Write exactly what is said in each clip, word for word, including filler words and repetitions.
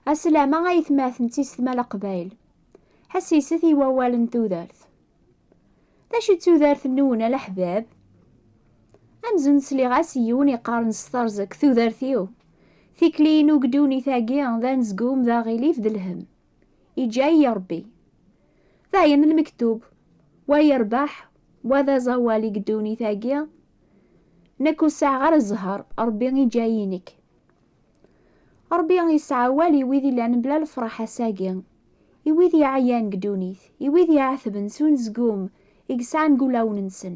Aslama aytmaten d tisetma leqbayel. Ḥessiset i wawal n tudert. D acu d tudert-nwen a leḥbab? Amzun sliɣ-as i yiwen iqqaren s terẓeg tudert-iw. Tikli-inu deg ddunit-agi d anezgum d aɣilif d lhem. Iǧǧa-yi Ṛebbi. Dayen lmektub, wa yerbeḥ, wa d aẓawali deg ddunit-agi. Nekk ur sɛiɣ ara zzher, Ṛebbi iǧǧa-yi nekk. Ṛebbi yesɛa awal i wid illan bla lefṛaḥ ass-agi, i wid yeɛyan deg ddunit, i wid iɛetben s unezgum i yesɛan deg ulawen-nsen.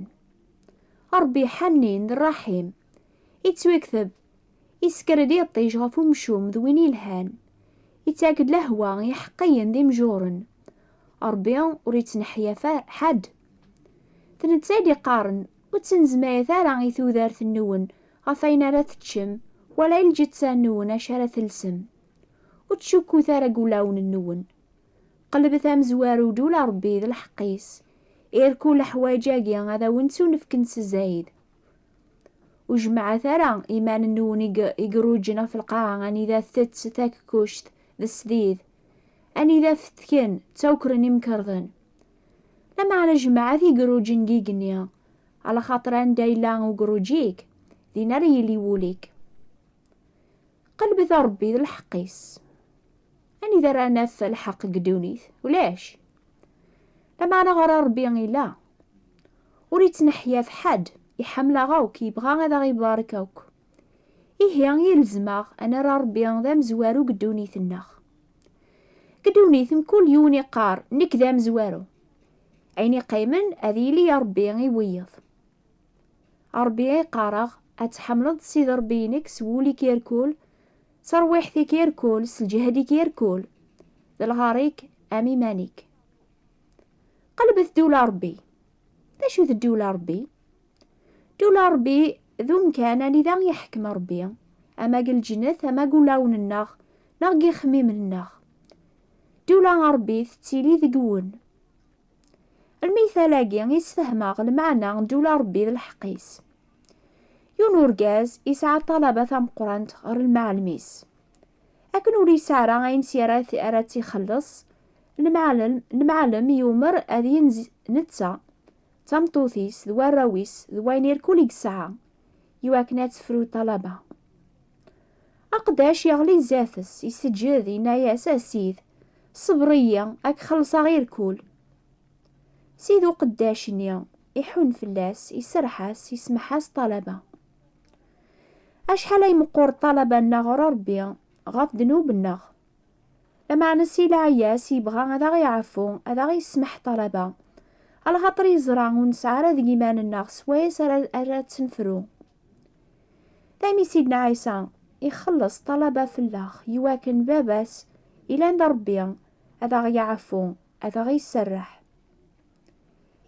Ṛebbi ḥanin d ṛṛaḥim, ittwikteb, isker-d iṭij ɣef umcum d win ilhan, ittak-d lehwa i iḥeqqiyen d imjuren. Ṛebbi ur ittneḥyaf ar ḥedd. D netta i d-iqqaren, ur ttnezmayet ara i tudert-nwen ɣef wayen ara teččem, wala i lǧetta-nwen acu ara telsem. Ur ttcukkut ara deg ulawen-nwen. Qelbet amezwaru d ula Ṛebbi d lḥeqq-is, irkul leḥwayeǧ-agi ad awen-ttunefken s zzayed. Ur jemmɛet ara iman-nwen ig-, igruǧen ɣef lqaɛa anida tett takkuct d sdid, anida fetken ttawkren imkerḍen. Lameɛna jemmɛet igruǧen deg igenni, alaxaṭer anda yella ugruǧ-ik, din ara yili wul-ik. Qelbet a Ṛebbi d lḥeqq-is. Anida ara naf lḥeqq deg ddunit? Ulac. Lameɛna ɣer Ṛebbi illa. Ur ittneḥyaf ḥedd, iḥemmel-aɣ akk, yebɣa ad aɣ-ibarek akk. Ihi, yelzem-aɣ ad nerr Ṛebbi d amezwaru deg ddunit-nneɣ. Deg ddunit, mkul yiwen iqqar, nekk d amezwaru. Ayen iqqimen, ad yili Ṛebbi i wiyeḍ. Ṛebbi iqqar-aɣ, ad tḥemmleḍ Sidi Ṛebbi-inek s wul-ik irkul, s ṛwiḥt-ik irkul, s lǧehd-ik irkul, d lɣar-ik am iman-ik. Qelbet ddula Ṛebbi. D acu d ddula Ṛebbi? Ddula Ṛebbi d umkan anida iḥkem Ṛebbi, ama deg lǧennet, ama deg ulawen-nneɣ, neɣ deg yixemmimen-nneɣ. Ddula Ṛebbi tettili deg-wen. Lmital-agi isfehmeɣ lmeɛna n ddula Ṛebbi d lḥeqq-is. Yiwen urgaz isɛa ṭṭalaba tameqqrant ɣer lmeɛlem-is. Akken ur yesɛi ara ayen s ara t-, ara tt-ixelleṣ, lmeɛlem, lmeɛlem yumer ad yenz netta, d tameṭṭut-is, d warraw-is, d wayen irkul i yesɛa, iwakken ad tefru ṭṭalaba. Aqeddac yeɣli zdat-s, iseǧǧed, yenna-yas, a Sid, ṣebber-iyi, ad k-xellṣeɣ irkul. Sid uqeddac-nni iḥun fell-as, iserreḥ-as, isemmeḥ-as ṭṭalaba. Acḥal ay meqqur ṭṭalaba-nneɣ ɣer Ṛebbi ɣef ddnub-nneɣ! Lameɛna si lɛaya-s yebɣa ad aɣ-iɛfu, ad aɣ-isemmeḥ ṭṭalaba, alaxaṭer yeẓra ur nesɛi ara deg iman-nneɣ swayes ara, ara tt-nefru. Daymi Sidna Ɛisa ixelleṣ ṭṭalaba fell-aɣ, iwakken Baba-s ilan d Ṛebbi ad aɣ-yeɛfu, ad aɣ-iserreḥ.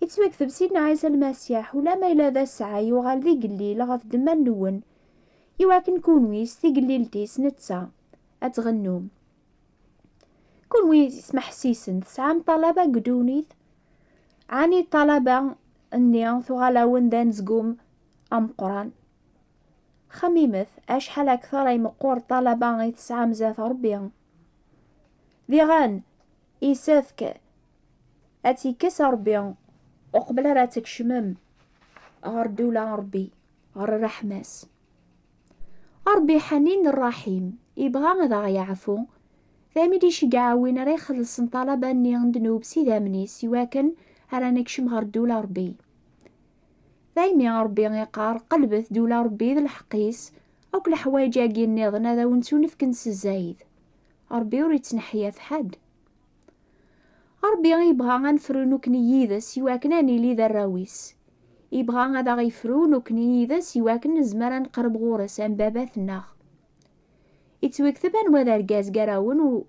Ittwakteb Sidna Ɛisa Lmasiḥ, ulamma yella d asɛa, yuɣal d igellil ɣef ddemma-nwen, iwakken kunwi s tigellilt-is netta ad tɣennum. Kunwi ismeḥsisen, tesɛam ṭṭalaba deg ddunit? Ɛni ṭṭalaba-nni tuɣal-awen d anezgum ameqqran? Xemmimet acḥal akteṛ ay meqqur ṭṭalaba i tesɛam zdat Ṛebbi. Diɣen, isefk ad tt-ikkes Ṛebbi uqbel ara tkecmem ɣer ddula n Ṛebbi, ɣer ṛṛeḥma-s. Ṛebbi ḥanin ṛṛaḥim, ibɣa ad aɣ-yeɛfu, daymi d-iceggeɛ win ara ixellṣen ṭṭalaba-nni n ddnub s idammen-is, iwakken ara nekcem ɣer ddula Ṛebbi. Daymi Ṛebbi iqqar, qelbet ddula Ṛebbi d lḥeqq-is, akk leḥwayeǧ-agi nniḍen ad awen-ttunefken s zzayed. Ṛebbi ur ittneḥyaf ḥedd. Ṛebbi yebɣa ad nefru nekkni yid-s iwakken ad nili d arraw-is. Yebɣa ad aɣ-yefru nekkni yid-s iwakken nezmer ad neqreb ɣur-s am baba-tneɣ. Ittwekteb anwa d argaz gar-awen u-,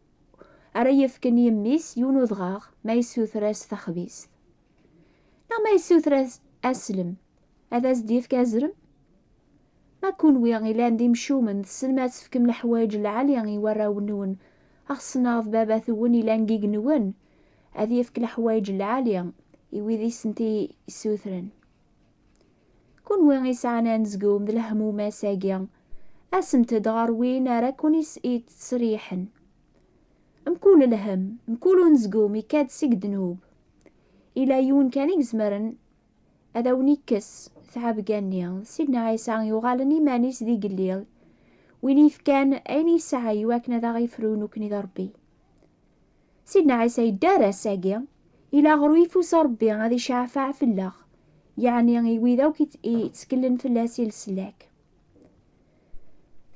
ara yefken yemmi-s yiwen udɣaɣ ma yessuter-as taxbizt. Neɣ ma yessuter-as aslem, ad as-d-yefk azrem? Ma kunwi ilan d imcumen, tessnem ad tefkem leḥwayeǧ lɛali i warraw-nwen, axṣen-aɣ d baba-twen ilan deg yigenwen, ad yefk leḥwayeǧ lɛali i wid i sent-i-, issutren. Kunwi isɛan anezgum d lehmum ass-agi, asemt-d ɣer win ara ken-is-, ittserriḥen. Mkul lhem, mkul unezgum ikka-d seg ddnub. Ila yiwen kan i izemren ad awen-ikkes tɛebga-nni, d Sidna Ɛisa yuɣalen iman-is d igellil, win yefkan ayen yesɛa i wakken ad aɣ-ifru nekkni d Ṛebbi. Sidna Ɛisa yedda ar ass-agi, ila ɣer uyeffus n Ṛebbi ad iceɛfeɛ fell-aɣ, yeɛni i wid akk i t-, i yettkellen fell-as i leslak.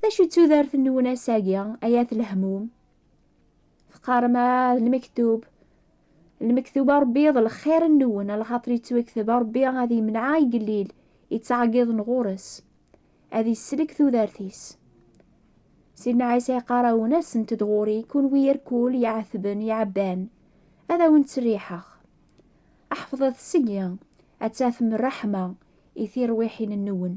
D acu d tudert-nwen ass-agi, ay at lehmum? Teqqarem, ah, d lmektub. Lmektub a Ṛebbi d lxir-nwen, alaxaṭer yettwekteb a Ṛebbi ad imneɛ igellil yettɛeggiḍen ɣur-s, ad isellek tudert-is. Sidna Ɛisa yeqqar-awen, asent-d ɣur-i, kunwi irkul, iɛetben, iɛebban, ad awen-ttriḥeɣ. Ḥefḍet seg-i, ad tafem ṛṛeḥma i tirwiḥin-nwen.